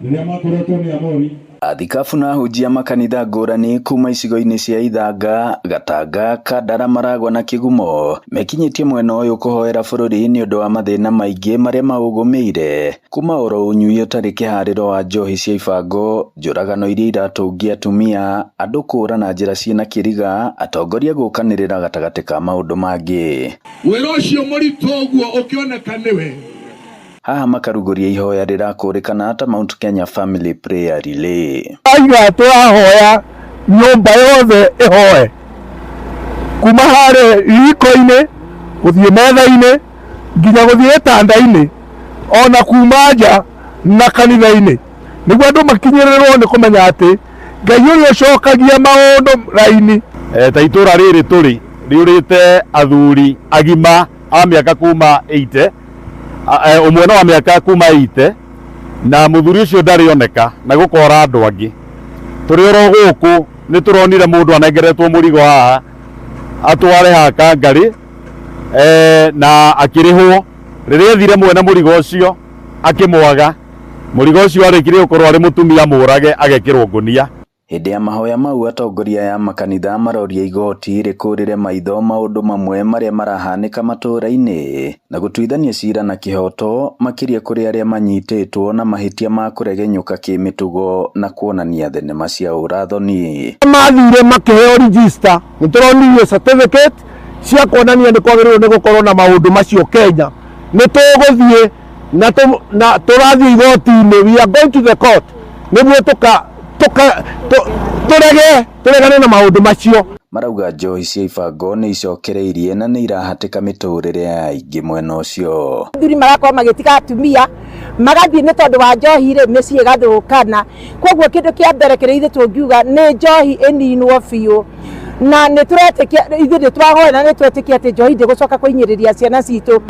Rĩrĩa makoretwo nĩ Amori. Athikabu na ahunjia makanitha ngũrani kuma icigo-inĩ cia Ithanga, Gatanga, Kandara, Maragwa na Kĩgumo mekinyĩtie mwena ũyũ kũhoera bũrũri nĩũndũ wa mathĩna maingĩ marĩa maũgũmĩire kuma oro ũnyui ũtarĩ kĩharĩro wa njohi cia ibango, njũragano iria iratũngia atumia, andũ kũũra na njĩra ciĩna kĩriga, atongoria gũkanĩrĩra gatagatĩ ka maũndũ mangĩ. Wĩra ũcio mũritũ ũguo ũkĩoneka nĩwe. Haha makarugũria ihoya rĩrakũrĩkana ta Mount Kenya Family Prayer Relay. Aiga tũrahoya nyũmba yothe ĩhoe kuma harĩa riko-inĩ gũthiĩ metha-inĩ nginya gũthiĩ gĩtanda-inĩ ona kuma nja na kanitha-inĩ nĩguo andũ makinyĩrĩrwo nĩ kũmenya atĩ Ngai ũrĩa ũcokagia maũndũ raini. Ta itũra rĩrĩ tũrĩ rĩũrĩte athuri agima a mĩaka kuma 80, ũmwe no wa mĩaka kuma 80, na mũthuri ũcio ndarĩ oneka na gũkora andũ angĩ. Tũrĩ oro gũkũ nĩ tũronire mũndũ anengeretwo mũrigo haha atware haha Kangarĩ, na akĩrĩhwo. Rĩrĩa ethire mwene mũrigo ũcio akĩmwaga. Mũrigo ũcio arĩkirie gũkorwo arĩ mũtumia mũrage agekĩrwo ngũnia. Hĩndĩ ya mahoya mau atongoria aya a makanitha maroria igoti rĩkũrĩre maitho maũndũ mamwe marĩa marahanĩka matũra-inĩ na gũtuithania cira na kĩhoto makĩria kũrĩ arĩa manyitĩtwo na mahĩtia ma kũregenyũka kĩmĩtugo na kuonania thenema cia ũrathoni. Mathire makĩheo register, nĩ tũronirio certificate cia kuonania nĩ kwagĩrĩirwo nĩ gũkorwo na maũndũ macio Kenya. Nĩ tũgũthiĩ na na tũrathiĩ igoti-inĩ, we are going to the court nĩguo tũka tũka tũrege tũregane na maũndũ macio. Marauga njohi cia ibango nĩ icokereirie na nĩ irahatĩka mĩtũrĩre ya aingĩ mwena ũcio. Athuri marakorwo magĩtiga atumia magathiĩ nĩ tondũ wa njohi rĩ, mĩciĩ ĩgathũkana. Koguo kĩndũ kĩa mbere kĩrĩa ithuĩ tũngiuga nĩ njohi ĩninwo biũ, na nĩ tũretĩkia ithuĩ nĩ twahoya na nĩ twetĩkia atĩ njohi ndĩgũcoka kũhinyĩrĩria ciana citũ.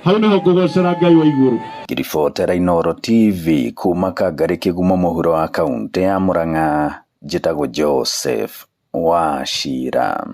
Hau nĩho ngũgocera Ngai wa igũrũ. Ngĩribotera Inooro TV kuma Kangarĩ Kĩgumo mũhuro wa kaũntĩ ya Murang'a, njĩtagwo Joseph Wachira.